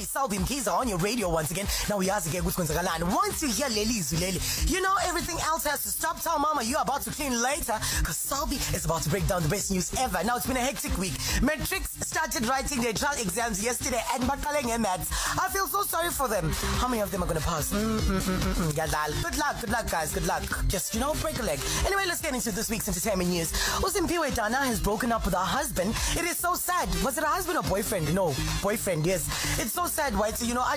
Selby Mkhize on your radio once again. Now uyazi ke ukuthi kwenzakalani. Once you hear leli zwi leli, you know everything else has to stop. Tell mama you're about to clean later because Selby is about to break down the best news ever. Now it's been a hectic week. Matrics started writing their trial exams yesterday and baqale nge-maths. I feel so sorry for them. How many of them are going to pass? Ngiyadlala. Good luck guys, good luck. Just, you know, break a leg. Anyway, let's get into this week's entertainment news. Usimpiwe Dana has broken up with her husband. It is so sad. Was it a husband or boyfriend? No, boyfriend, yes. It's so sad, White. You know, I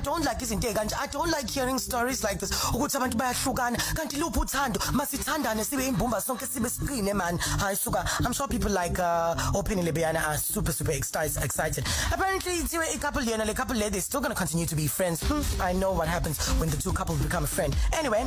don't like izinto ey'kanje. I don't like hearing stories like this. Ukuthi abantu bayahlukana. Kanti luphi uthando? Masithandane sibe imbumba sonke sibe siqine man. Hayi suka. I'm sure people like Opini Lebiana are super super excited. Apparently, a couple yena le couple le they're still going to continue to be friends. I know what happens when the two couples become a friend. Anyway,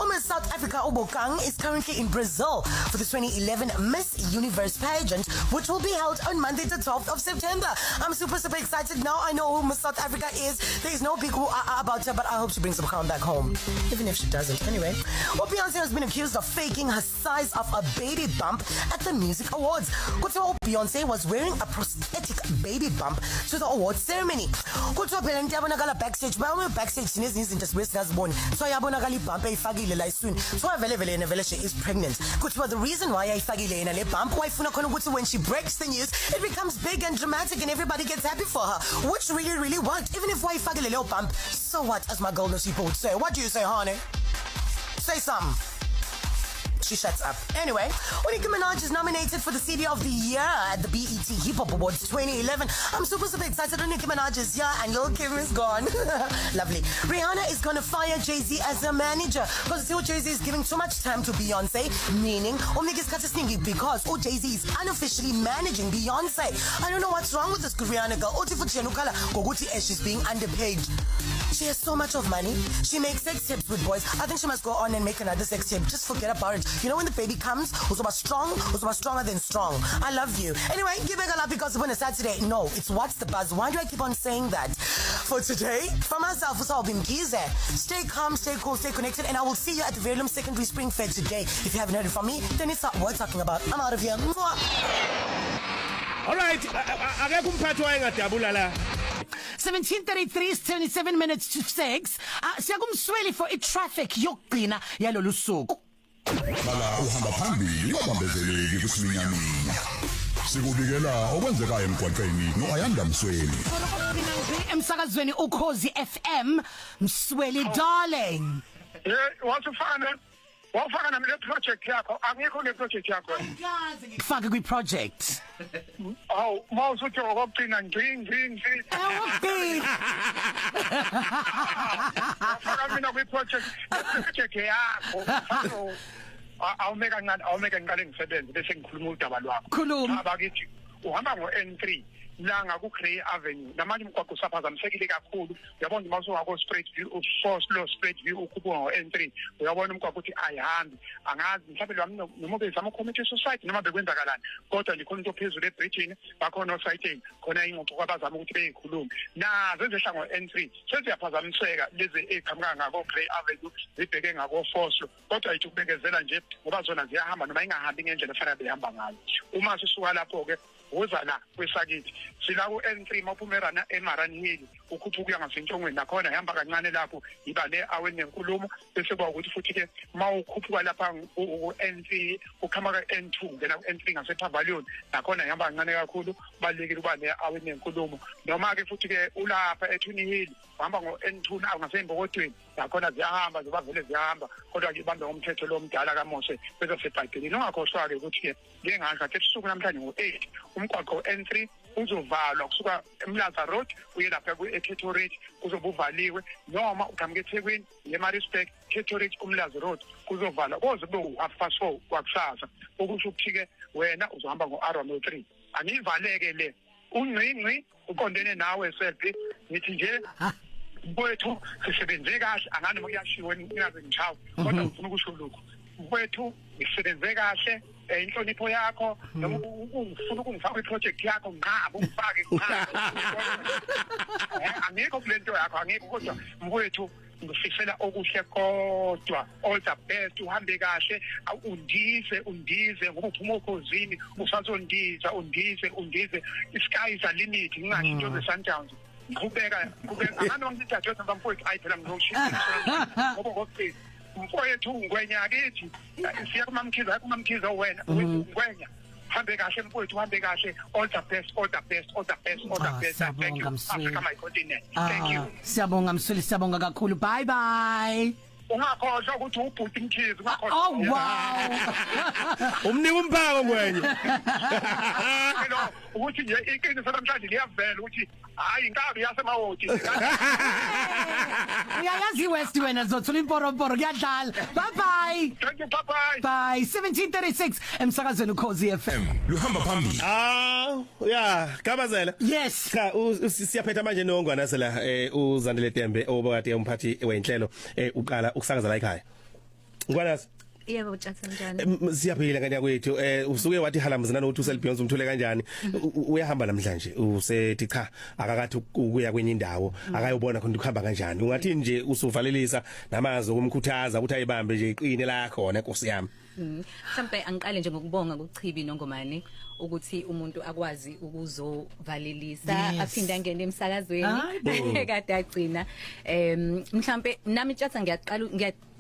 Miss South Africa Obokang is currently in Brazil for the 2011 Miss Universe pageant, which will be held on Monday, the 12th of September. I'm super, super excited. Now I know who Miss South Africa is. There is no big who about her, but I hope she brings some crown back home. Even if she doesn't. Anyway, well, Beyonce has been accused of faking her size of a baby bump at the Music Awards. Kuthiwa Beyonce was wearing a prosthetic baby bump to the award ceremony. Kuthiwa phela into yabonakala backstage, bawe backstage sinezinye izinto sibuye singaziboni. So yabonakala ibump eyifakile la eswini. So vele vele yena vele she is pregnant. Kuthiwa the reason why ayifakile yena le bump wayifuna khona ukuthi when she breaks the news it becomes big and dramatic and everybody gets happy for her, which really really worked. Even if wayifakile leyo bump, so what, as my girl Nosipho would say. What do you say, honey? Say something. She shuts up. Anyway, Nicki Minaj is nominated for the CD of the Year at the BET Hip Hop Awards 2011. I'm super, super excited. Nicki Minaj is here and Lil Kim is gone. Lovely. Rihanna is gonna fire Jay-Z as a manager because Jay-Z is giving too much time to Beyonce, meaning umnika isikhathi esiningi because Jay-Z is unofficially managing Beyonce. I don't know what's wrong with this Rihanna girl. Uthi futhi yena ukhala ngokuthi she's being underpaid. She has so much of money. She makes sex tapes with boys. I think she must go on and make another sex tape. Just forget about it. You know when the baby comes, uzoba strong, uzoba stronger than strong. I love you. Anyway, give it a love because on a Saturday. No, it's What's the Buzz. Why do I keep on saying that? For today, for myself, uSalbi Mkhize. Stay calm, stay cool, stay connected, and I will see you at the Verulam Secondary Spring Fair today. If you haven't heard it from me, then it's not worth talking about. I'm out of here. Mwah. All right, akekho umphathi wayengadabula la. 17:33, 77 minutes to 6. Siyakumsweli for i-traffic yokugcina yalolu suku. Hlala uhamba phambili ungabambezeleki kusiminyaminya. Sikubikela okwenzekayo emgwaqeni no-Ayanda Msweli. Emsakazweni Ukhozi FM. Msweli darling. Wasufana wawufaka nami le project yakho, angikho le project yakho. Kufake kwi project. Hawu, uma usuthi okokugcina ngci ngci ngci. Awukugcina. Wafaka mina kwi-project, le project yakho. Awume kancane, awume ngiqale ngisebenze bese ngikhuluma udaba lwakho. Khuluma. Cha bakithi, uhamba ngo-N3 la ngaku-Grey Avenue, namanje umgwaqo usaphazamisekile kakhulu. Uyabona uma usungako Spruitview, uFoss Spruitview, ukhuphuka ngo-N3, uyabona umgwaqo ukuthi ayihambi. Angazi mhlawumbe lwami noma bezama ucommit suicide noma bekwenzakalani, kodwa nje khona into phezulu ebridgini, bakhona osayiteni khona ingxoxo kwabazama ukuthi beyikhulume nazo ezehla ngo-N3 seziyaphazamiseka lezi ey'qhamuka ngako-Grey Avenue zibheke ngako-Vosloo, kodwa yithi ukubekezela nje ngoba zona ziyahamba noma ingahambi ngendlela efanele behamba ngayo. Uma sisuka lapho-ke uza la kwesakithi sila ku-N3, mawuphuma erana eMariannhill ukhuphuka ukuya ngasentshongweni, nakhona ihamba kancane lapho iba le aweni nenkulumo, bese kuba ukuthi futhi-ke uma ukhuphuka lapha ku-N3 uqhamuka ku-N2 ungena ku-N3 ngase-Pavilion, nakhona ihamba kancane kakhulu. Kubalulekile ukuba le aweni nenkulumo. Noma-ke futhi-ke ulapha eThuni Hill uhamba ngo-N2 na ngasey'mbokodweni, nakhona ziyahamba ziba vele ziyahamba, kodwa-ke ibambe ngomthetho lo mdala kaMose bezasebhayibhelini. Ungakhohlwa-ke ukuthi-ke njengasho kade ebusuku namhlanje ngo-8 umgwaqo u-N3 uzovalwa kusuka eMlaza Road uye lapha e-Cato Ridge, kuzobe uvaliwe. Noma uqhamuka eThekwini eMaritzburg, Cato Ridge, uMlaza Road kuzovalwa koze kube u-4:30 kwakusasa, okusho ukuthi-ke wena uzohamba ngo-R103. Angiyivaleke le ungcingci uqondene nawe selfie. Ngithi nje mfowethu sisebenze kahle, angani noma kuyashiwo ngingaze ngishawe, kodwa ngifuna ukusho lokhu mfowethu, ngisebenze kahle, inhlonipho yakho noma ufuna ukungifaka kwi-project yakho, nqaba ungifake nqaba. Angikho kule nto yakho, angikho, kodwa mfowethu ngifisela okuhle kodwa, all the best, uhambe kahle, undize undize ngoba uphuma okhozini usazondiza, undize undize, sky is a limit. Ngingasho into ze-Sundowns. Qhubeka, qhubeka. Angani wangithi dadewethu bamfowethu, ayi phela ngizoshintsha ngoba ngokugcina mfowethu ngwenya kithi siya kuMaMkhize, hayi kuMaMkhize wena ngwenya. Hambe kahle mfowethu, hambe kahle. All the best, all the best, all the best, all the Ah, best. Thank you. siyabonga, Msweli. Africa my continent. Thank you. Ah, siyabonga Msweli, siyabonga kakhulu. Bye bye. Ungakhohlwa ukuthi ubhuti Mkhize, ungakhohlwa. Oh wow. Umnika umphako ngwenye. Lo ukuthi nje iqiniso namhlanje liyavela ukuthi hayi inkabi yasemawoti. Uyayazi West wena, zothola imporomporo kuyadlala. Bye bye. Thank you, bye bye. Bye. 1736 emsakazweni Ukhozi FM. Luhamba phambili. Ah, ya, kabazela. Yes. Cha, siyaphetha manje nongwana sela uZandile Tembe obekade umphathi wenhlelo uqala ukusakaza la ekhaya. Ngwanasi. Yebo, Tjatha, njani? Siyaphila ngane yakwethu. Usuke wathi halamzana nokuthi uSel Beyonce umthole kanjani. Uyahamba namhlanje, usethi cha, akakathi ukuya kwenye indawo, akayobona khona ukuhamba kanjani. Ungathi nje usuvalelisa namazwi okumkhuthaza ukuthi ayibambe nje iqine la khona, Nkosi yami. Mhlambe angiqale nje ngokubonga kuChibi noNgomane ukuthi umuntu akwazi ukuzovalelisa aphinde angene emsakazweni Hayi kade agcina. Mhlambe nami Tjatha ngiyaqala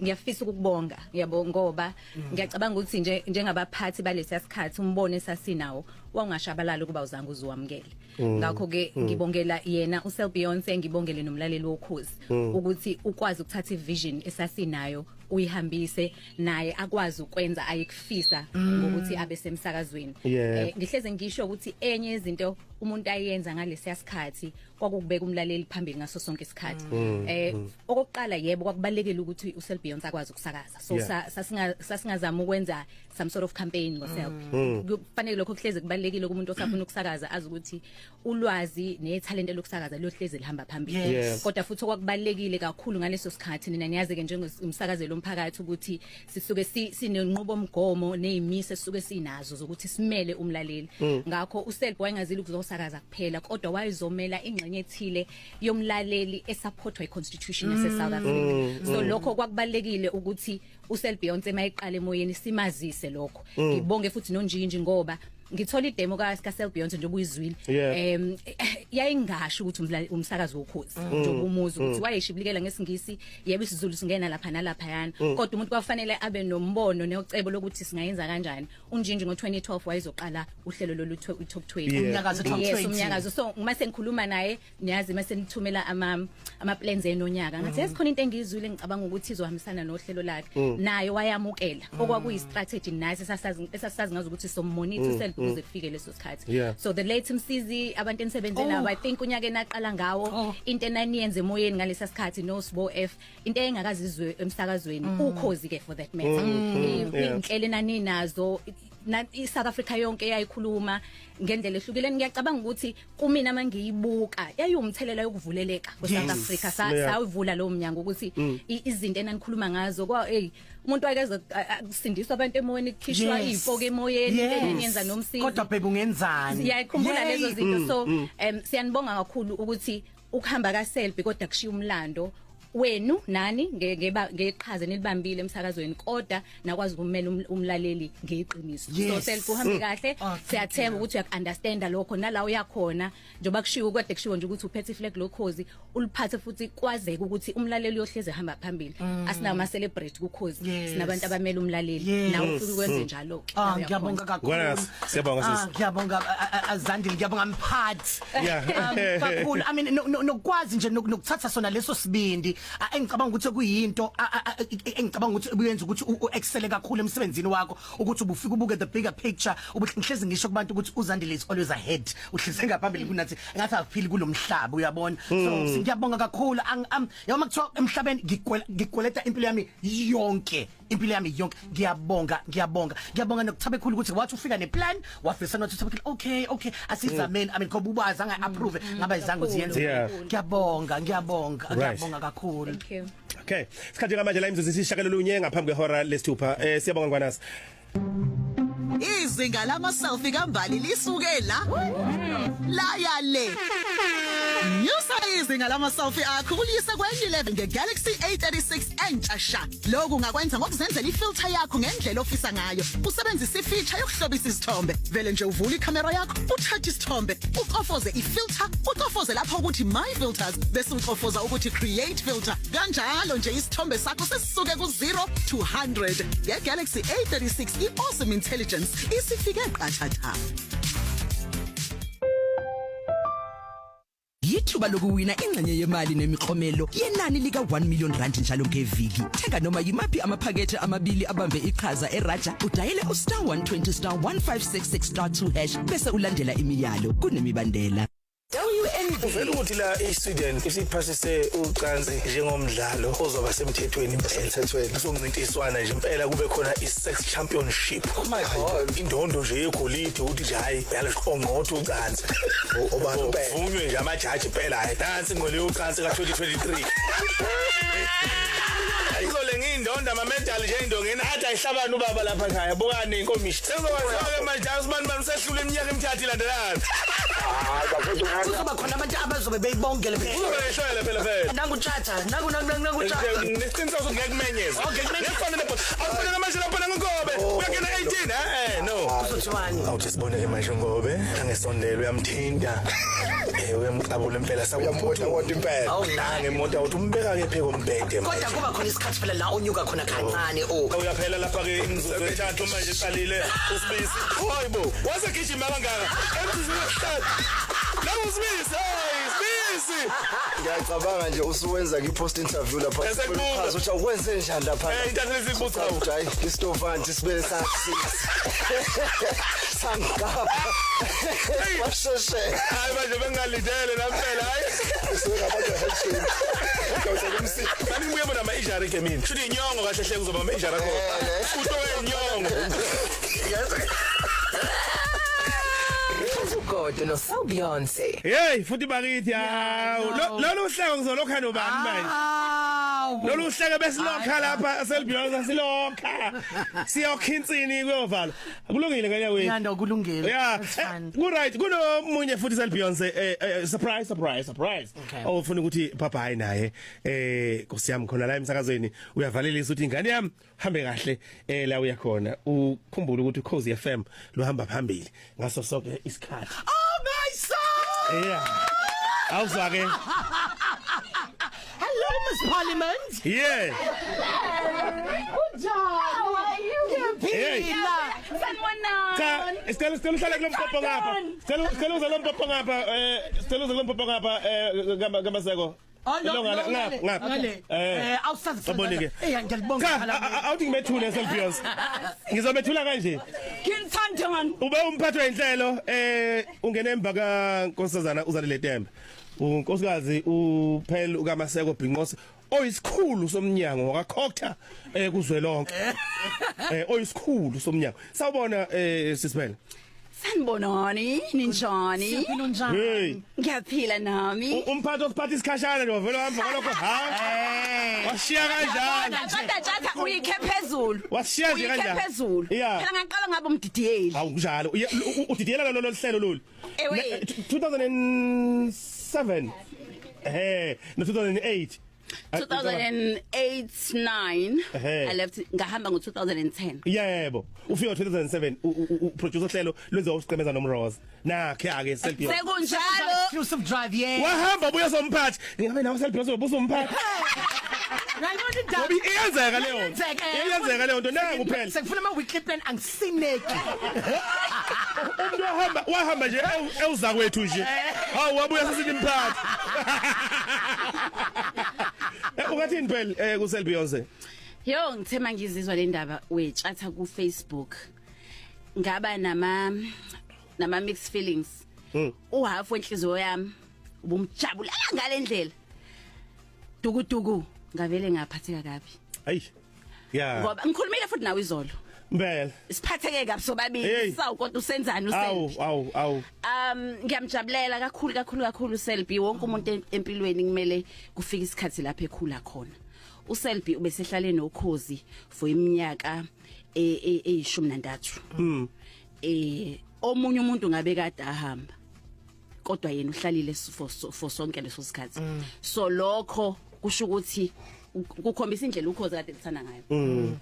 ngiyafisa ukukubonga, yabo, ngoba ngiyacabanga ukuthi nje njengabaphathi balesiya sikhathi umbono esasinawo wawungashabalala ukuba uzange uzuwamukele. Ngakho ke ngibongela yena uSel Beyonce, ngibongele nomlaleli wokhozi ukuthi ukwazi ukuthatha ivision esasinayo uyihambise naye akwazi ukwenza ayikufisa ngokuthi abe semsakazweni. Ngihleze ngisho ukuthi enye yezinto umuntu ayenza ngalesiya sikhathi kwakukubeka umlaleli phambili ngaso sonke isikhathi. Okokuqala, yebo, kwakubalekile ukuthi uSel Beyonce akwazi ukusakaza, so sasingazama ukwenza some sort of campaign ngoSel. Kufanele lokho kuhleze kubalekile kumuntu osafuna ukusakaza, azi ukuthi ulwazi nethalente lokusakaza liyohleze lihamba phambili. Kodwa futhi okwakubalekile kakhulu ngaleso sikhathi, nina niyazi ke njengomsakazelo omphakathi ukuthi sisuke sinenqubomgomo nezimiso esisuke sinazo zokuthi simele umlaleli. Ngakho uSelby wayengazile ukuzosakaza kuphela, kodwa wayezomela ingxenye ethile yomlaleli esupportwa iconstitution yase South Africa. So lokho kwakubalekile ukuthi uSel Beyonce mayiqala emoyeni simazise lokho. Ngibonge futhi noNjinji ngoba ngithola idemo ka Sel Beyonce njengoba uyizwile. Yayingasho ukuthi umsakazi wokhozi njengoba umuzi ukuthi wayeshibilikela ngesingisi, yebo, isiZulu singena lapha nalapha yana, kodwa umuntu kwafanele abe nombono necebo lokuthi singayenza kanjani. UNjinji ngo2012 wayezoqala uhlelo lolu top 20. Umnyakazo top Yes, 20. umnyakazo. So uma sengikhuluma naye, niyazi mase nithumela ama plans enonyaka, ngathi yesikhona into engiyizwile ngicabanga ukuthi izohambisana nohlelo lakhe, naye wayamukela okwakuyi strategy naye esasazi ngazo ukuthi somonitor self kuze kufike leso sikhathi. So the late Msizi, abantu enisebenze nabo, I think unyaka enaqala ngawo, into enaniyenze emoyeni ngalesa sikhathi no Sbo F, into engakazizwe emsakazweni ukhozi ke for that matter, inhlelo enaninazo i-South Africa yonke yayikhuluma ngendlela ehlukile. Ngiyacabanga ukuthi kumina mangiyibuka yayiwumthelela yokuvuleleka kwe-South Africa. Sawuvula lowo mnyango ukuthi izinto enanikhuluma ngazo kwa hey, umuntu wayekeze kusindiswa abantu emoyeni, kukhishwa izipoki emoyeni, into enyenza nomsizi. Kodwa babe, ungenzani? Siyayikhumbula lezo zinto. So siyanibonga kakhulu ukuthi ukuhamba kaSelby kodwa kushiya umlando wenu nani ngeqhaza nilibambile emsakazweni, kodwa nakwazi ukumela umlaleli ngeqiniso. So Selby, uhambe kahle. Oh, thank Siyathemba ukuthi uyaku-understanda lokho nala uyakhona, njengoba kushiwo kade kushiwo nje ukuthi uphethe iflag lokhozi, uliphathe futhi kwazeke ukuthi umlaleli uyohleze ehamba phambili. Asinawo ama-celebrate kukhozi, sinabantu abamela umlaleli. Nawe ufike ukwenze njalo-ke. Ah, La uyakhona. ngiyabonga kakhulu. Ngwana, siyabonga, Ah, sisi. ngiyabonga Zandile, ngiyabonga mphathi. Kakhulu. I mean, nokwazi nje nokuthatha sona leso sibindi, engicabanga ukuthi kuyinto engicabanga ukuthi uyenza ukuthi u-excel kakhulu emsebenzini wakho, ukuthi ubufika ubuke the bigger picture. Ukuthi ngihlezi ngisho kubantu ukuthi uZandile is always ahead, uhlezi ngaphambili kunathi, ngathi akuphili kulomhlaba, uyabona. So ngiyabonga kakhulu. Yabo, makuthiwa emhlabeni ngikweleta impilo yami yonke, impilo yami yonke. Ngiyabonga, ngiyabonga, ngiyabonga nokuthabe khulu ukuthi wathi ufika neplan wafisa nothi uthabe khulu, okay, asizameni. I mean, ngoba ubazi anga approve ngabe izange uziyenze. Ngiyabonga, ngiyabonga. Ngiyabonga kakhulu. Thank you. Okay, sikhathi manje la imizuzu isishakalolunye ngaphambi kwehora lesithupha. Siyabonga Ngwanasi. Izinga lama selfie kaMbali lisuke la laya le. Nyusa izinga lama-selfie akho uliyise kwenye level nge-Galaxy A36 entsha sha. Lokhu ungakwenza ngokuzenzela ifilter yakho ngendlela ofisa ngayo. Usebenzise ifeature yokuhlobisa izithombe. Vele nje uvule ikhamera yakho, uthathe isithombe, ucofoze ifilter, ucofoze lapho ukuthi my filters bese ucofoza ukuthi create filter. Kanjalo nje isithombe sakho sesisuke ku-0 to 100. Nge-Galaxy A36 i-awesome intelligence isifike qathatha. Yithuba lokuwina ingxenye yemali nemiklomelo yenani lika 1 million rand njalo ngeviki. Thenga noma yimaphi amaphakethe amabili abambe iqhaza eRaja, udayele ustar 120 star 1566 star 2 hash bese ulandela imiyalo kunemibandela. Uvela ukuthi la iSweden isiphasise ucansi njengomdlalo ozoba semthethweni impela. Emthethweni. Kuzoncintiswana nje impela kube khona i-sex championship. Oh my God. Indondo nje yegolide ukuthi nje hayi uyaliqongqotha ucansi. Obani impela. Vunywe nje amajaji impela hayi. Nansi ingqwele yocansi ka-2023. Izole ngiyindonda ama-medal nje indongeni athi ayihlabani ubaba lapha ekhaya bukani inkomishi. Sekuzokwazeke manje usibani bani usehlule iminyaka emithathu ilandelana. Hayi bafethu Kuzoba khona abantu abazobe beyibongele phela. Uzobe ehlwele phela phela. Nangu Tshatha, nangu nangu nangu nangu Tshatha. Nesiqiniseko sokuthi ngeke kumenyeze. Okay, kumenyeze. Ngekufana nebhola. Awufane manje lapha nangobe. Uyangena 18 eh no. Kuzothiwani? Awuthi siboneke manje ngobe angesondelo uyamthinta. Eh uyamqabula impela Uyamota wonke impela. Awu, Nange imoto uthi umbeka ke pheko umbhede Kodwa kuba khona isikhathi phela la onyuka khona kancane oh. Uyaphela lapha ke imizuzu emithathu manje iqalile usibisi. Hayibo, wasegijima kangaka. Emzuzwini wesihlanu. Nangu usibisi, hayi sibisi. Ngiyacabanga nje usuwenza ngi-post interview lapha. Esekubuza. Chaza ukuthi awukwenze njani lapha. Eh intatheli sikubuza. Ukuthi hayi isitofana sibele sangigapha. Washeshe. Hayi manje bengingalindele nampela hayi. Usuke ngabantu handshake. Ngawuthola umsipha. Mani ngibuye bona ama-injury ke mina. Shuthi inyongo kahle hle kuzoba ama-injury akho. Uto wenyongo. Ugodo no Sel Beyonce. Hey futhi bakithi hawu lolu hleko ngizolokha nobani manje Awu. Lolu hleke besilokha lapha selbeyonce silokha siyokha insini kuyovalwa kulungile kanyaweni Nyanda kulungile. Yeah, That's fine. ku right kunomunye futhi selbeyonce surprise surprise surprise Okay. ofuna ukuthi bye bye naye Nkosi yami khona la emsakazweni uyavalelisa ukuthi ingane yami hambe kahle la uya khona ukhumbule ukuthi Khosi FM luhamba phambili ngaso sonke isikhathi. Oh my soul. Yeah, awuzake. Hello Miss Parliament. Yeah. Kunjani? Hey. Ngiyaphila. Sanibonani. Cha, sicela uhlale kulompopo ngapha. Sicela uze lompopo ngapha sicela uze lompopo ngapha kaMaseko. Oh no, Lo ngale, no, ngapha, ngapha. Ngale. Awusazi. Sabone ke. Ngiyalibonga Cha, khala. awuthi ngimethule Selbeyonce. Ngizomethula kanje. Ngithanda Ube umphathi wenhlelo ungene emva ka Nkosazana uZalile Tembe. Unkosikazi uPhel ukaMaseko Bhinqose oyisikhulu somnyango wakaCogta kuzwelonke. Oyisikhulu somnyango. Sawubona sisiphela. Sanibonani, ninjani? Siyaphila unjani? Hey. Ngiyaphila nami. Umphathi osiphatha isikhashana nje wavela wahamba kwalokho ha. Washiya kanjalo. Kodwa Tshatha uyikhe phezulu. Washiya nje Uyikhe kanjalo. phezulu. Yeah. Phela ngaqala ngabe umdidiyeli. Awu kunjalo. Udidiyela lolo hlelo lolu. Ewe. 2007. No 2008. 2008 9 Ehhe. I left ngahamba ngo 2010. Yebo, ufika 2007 uproducer hlelo lwenziwa usiqemeza noMroza. Nakhe ake Selbeyonce. Sekunjalo. Exclusive drive yeah. Wahamba buya somphathi. Ngabe nawe Selbeyonce ubusa umphathi. Ngayibona indaba. Ngoba iyenzeka leyo nto. Iyenzeka leyo nto nangu phela. Sekufuna ama weekly plan angisineki. Umuntu wahamba nje ewuza kwethu nje. Hawu wabuya sesithi mphathi. Ungathini phela ku Selbeyonce? Yo ngithe mangizizwa le ndaba wetshatha ku Facebook. Ngaba nama mixed feelings. Uhalf wenhliziyo yami ubumjabulela ngalendlela. Duku duku ngavele ngaphatheka kabi. Ayi. Yeah. Ngoba ngikhulumile futhi nawe izolo. Impela. Siphatheke kabi Hey. sobabili. Sawu kodwa usenzani Awu uSelby? awu awu. Ngiyamjabulela kakhulu kakhulu kakhulu uSelby. Wonke umuntu empilweni kumele kufike isikhathi lapho ekhula khona. uSelby ubesehlale nokhozi for iminyaka eyishumi nantathu. Omunye umuntu ngabe kade ahamba. Kodwa yena uhlalile for sonke leso sikhathi. So lokho kusho ukuthi kukhombisa indlela Ukhozi kade lithanda ngayo.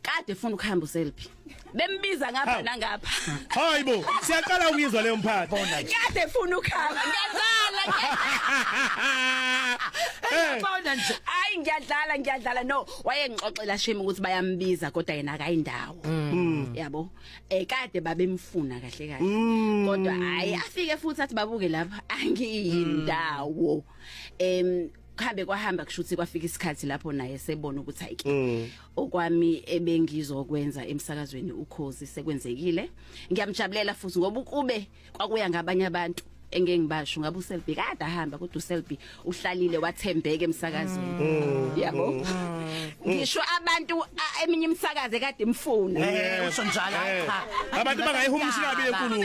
Kade efuna ukuhamba uSelby, bembiza ngapha Hawu. nangapha. Hayibo, siyaqala ukuyizwa leyo mphathi. Kade efuna ukuhamba, ngiyadlala. Ngiyabona nje. Hayi, ngiyadlala, ngiyadlala. No, wayengixoxela shame ukuthi bayambiza kodwa yena akayindawo, yabo. Kade babemfuna kahle kahle, kodwa hayi, afike futhi athi babuke lapha, angiyindawo. Kuhambe kwahamba, kushuthi kwafika isikhathi lapho naye sebona ukuthi hayi ke, okwami ebengizokwenza emsakazweni Ukhozi sekwenzekile. Ngiyamjabulela futhi ngoba ukube kwakuya ngabanye abantu engeke ngibasho, ngabe uSelby kade ahamba, kodwa uSelby uhlalile wathembeka emsakazweni, yabo. Ngisho abantu eminye imisakazo ekade imfuna. Usho njalo, hayi cha. Abantu bangayihumushi kabi lenkulumo.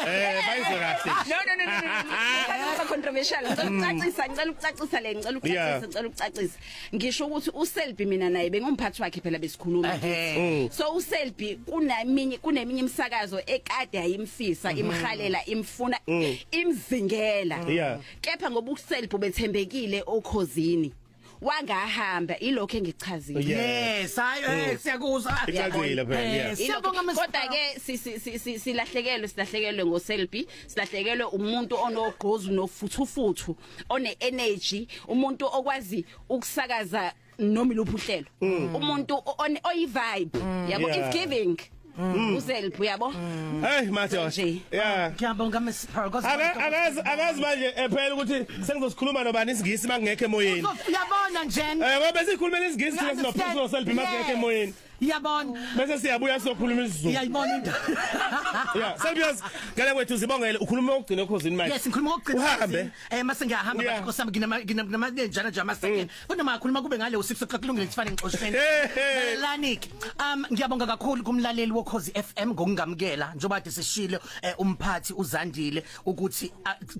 Bayizwe kahle. No, no, no, no, no, no, controversial. Ngicela ukucacisa, ngicela ukucacisa le, ngicela ukucacisa, ngicela ukucacisa. Ngisho ukuthi uSelby, mina naye bengumphathi wakhe phela, besikhuluma. So uSelby kuneminye imisakazo ekade ayimfisa, imhalela, imfuna, imzingela. Kepha ngoba uSelby bethembekile oKhozini, wangahamba. Ilokho engichazile. Yes, hayi, siyakuzwa. Icacile phela, yeah. Siyabonga, Mr. Kodwa ke silahlekelwe ngoSelby, silahlekelwe umuntu onogqozu nofuthufuthu, one energy, umuntu okwazi ukusakaza noma iluphi uhlelo, umuntu oyi vibe, yabo. It's giving uSelby, yabo. Hey madoda. Nje. Yeah. Ngiyabonga, Miss Pearl. Akazi manje phela ukuthi sengizosikhuluma nobani isiNgisi mangekho emoyeni. Uyabona nje. Ngoba sikhulumela isiNgisi thina sinoPhuthu noSelby masingekho emoyeni. Yabona. Bese siyabuya sizokhuluma isiZulu. Iyayibona into. Yeah, Selby, ngale kwethu zibongele, ukhuluma ukugcina oKhozini manje. Yes, ngikhuluma ngokugcina. Uhambe. Mase ngiyahamba manje, Nkosi yami, nginama njana nje ama second. Kodwa makhuluma kube ngale u6 o'clock, kulungile, sifane ngixosheni. Hey, hey. Lanik, ngiyabonga kakhulu kumlaleli woKhozi FM ngokungamukela njengoba kade sishilo umphathi uZandile ukuthi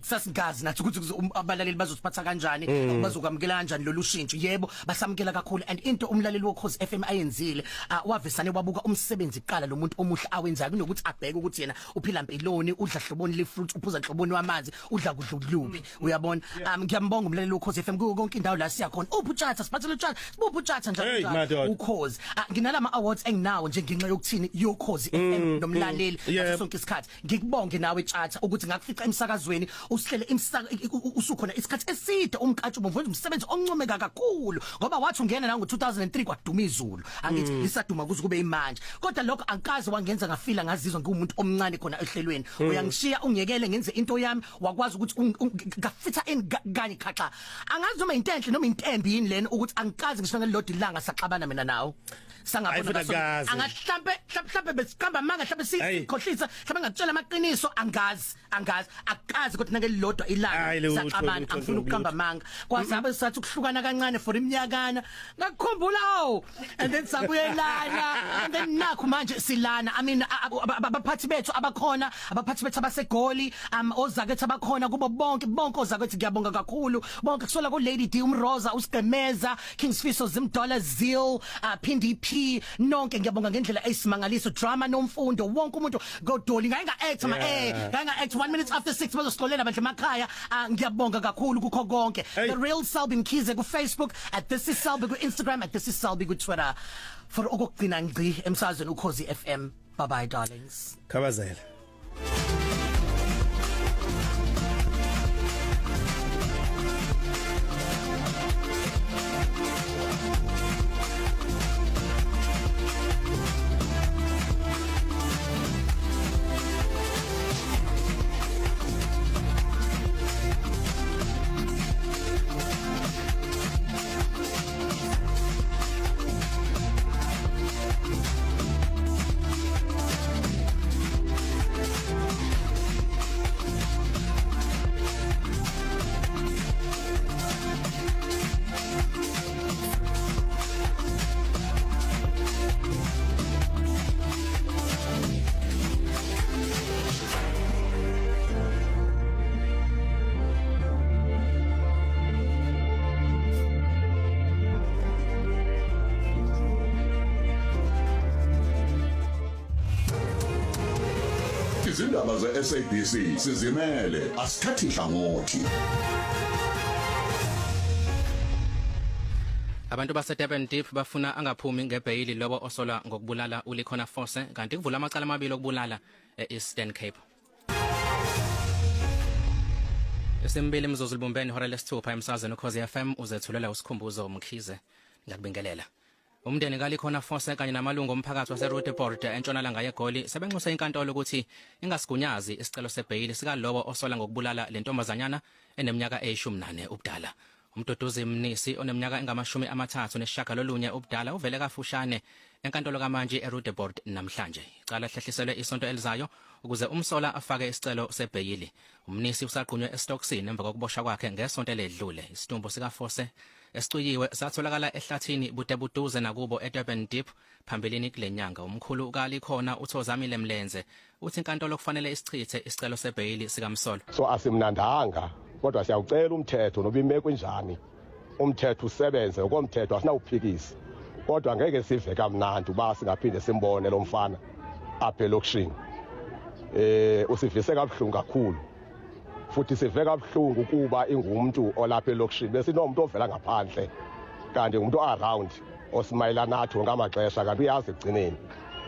sasingazi nathi ukuthi abalaleli bazosiphatha kanjani, bazokwamukela kanjani lolu shintsho. Yebo, basamukela kakhulu, and into umlaleli woKhozi FM ayenzile, wavesane wabuka umsebenzi kuqala lo muntu omuhle awenzayo kunokuthi abheke ukuthi yena uphila mpiloni, udla hloboni le fruit, uphuza hloboni wamanzi, udla kudla kuluphi, uyabona. Ngiyambonga umlaleli woKhozi FM kuyo konke indawo la siya khona. Uphi uTshatha? Siphathele uTshatha, sibuphi uTshatha njalo Hey, njalo. madoda. Ukhozi. Nginalama awards enginawo nje ngenxa yokuthini, yoKhozi FM nomlaleli ngaso sonke isikhathi. Ngikubonge nawe Tshatha ukuthi ngakufica emsakazweni usihlele usukhona isikhathi eside, umkhathi ubomvu, wenza umsebenzi oncomeka kakhulu, ngoba wathi ungena la ngo2003 kwaduma izulu, angithi lisaduma kuze kube imanje. Kodwa lokho angikaze wangenza ngafila, ngazizwa ngiwumuntu omncane khona ehlelweni. Uyangishiya, ungiyekele ngenze into yami, wakwazi ukuthi ngafitha in kanye khaxa. Angazi noma into enhle noma into embi yini lena, ukuthi angikaze ngisho ngelilodwa ilanga saxabana mina nawe. Hayi, futhi akukaze. Angahlambe mhlambe besiqamba amanga, mhlambe Hayi. sikhohlisa, mhlambe ngakutshela amaqiniso, angazi, angazi, akukazi kodwa nangelilodwa Hayi, ilanga lutho, saxabana. lutho, Angifuni ukuqamba lutho. amanga. Kwazabe sathi ukuhlukana kancane for iminyakana, ngakukhumbula, oh, and then sabuyelana, and then nakhu manje silana. I mean, abaphathi bethu abakhona, abaphathi bethu abaseGoli, ozakwethu abakhona, kubo bonke bonke ozakwethu, ngiyabonga kakhulu bonke, kusola ku Lady D, umroza, uSigqemeza, King Sfiso, Zimdola, Zeal, Phindi P, nonke ngiyabonga ngendlela eyisimangaliso, drama nomfundo, wonke umuntu godoli ngake nga act ma ngake nga act 1 minute after 6, bazosixolela bandle emakhaya. Ngiyabonga kakhulu kukho konke. Hey. The Real Selby Mkhize ku Facebook, @thisisselby ku Instagram, @thisisselby ku Twitter. For okugcina ngci emsazweni Ukhozi FM. Bye bye, darlings. Khabazela. Izindaba ze-SABC sizimele asithathi hlangothi. Abantu baseDurban Deep bafuna angaphumi ngebheyili lobo osola ngokubulala uLikhona Fose kanti kuvula amacala amabili okubulala e-Eastern Cape. Isimbili imizuzu libumbene ihora lesithupha emsazweni ukhozi FM uzethulela uSikhumbuzo Mkhize ngiyakubingelela. Umndeni kaLikhona Fose kanye namalungu omphakathi waseRoodepoort entshonalanga yeGoli sebenxuse inkantolo ukuthi ingasigunyazi isicelo sebheyili sikalowo osola ngokubulala le ntombazanyana eneminyaka eyishumi nane ubudala. UMduduzi Mnisi oneminyaka engamashumi amathathu nesishagalolunye ubudala uvele kafushane enkantolo kamantshi eRoodepoort namhlanje. Icala lihlehliselwe isonto elizayo ukuze umsola afake isicelo sebheyili. UMnisi usagqunywe esitokisini emva kokuboshwa kwakhe ngesonto eledlule. Isidumbu sikaFose esicwiyiwe satholakala ehlathini budebuduze nakubo eDurban Deep phambilini kule nyanga. Umkhulu kaLikhona uThozamile Mlenze uthi inkantolo kufanele isichithe isicelo sebheyili sikamsolwa. So asimnandanga kodwa siyawucela umthetho noba imeko injani umthetho usebenze ngokomthetho asinawuphikisa kodwa ngeke sive kamnandi uba singaphinde simbone lo mfana apha elokishini eh usivise kabuhlungu kakhulu futhi sive kabuhlungu kuba ingumntu olapha elokishini besinomuntu ovela ngaphandle kanti ngumuntu around osimayela nathi wonke amaxesha kanti uyazi ekugcineni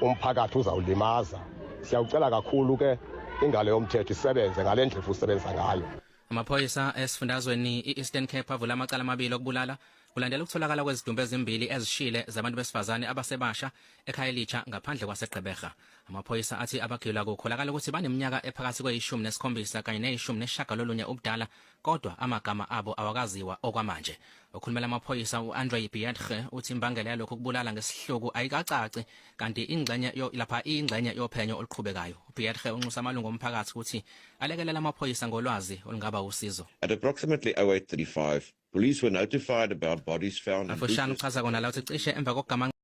umphakathi uzawulimaza siyawucela kakhulu ke ingalo yomthetho isebenze ngale ndlela usebenza ngayo. Amaphoyisa esifundazweni i-Eastern Cape avula amacala amabili okubulala kulandela ukutholakala kwezidumbu ezimbili ezishile zabantu besifazane abasebasha eKhayelitsha ngaphandle kwaseGqeberha. Amaphoyisa athi abagilwa kukholakala ukuthi baneminyaka ephakathi kweyishumi nesikhombisa kanye neyishumi nesishagalolunye ubudala kodwa amagama abo awakaziwa okwamanje. Okhulumela amaphoyisa u-Andre Beetge uthi imbangela yalokhu kubulala ngesihluku ayikacaci kanti ingxenye yo lapha ingxenye yophenyo oluqhubekayo. UBeetge unxusa amalungu omphakathi ukuthi alekelele amaphoyisa ngolwazi olungaba usizo. At approximately 08:35, police were notified about bodies found in Afushane bushes uchaza kona la uthi cishe emva kokugama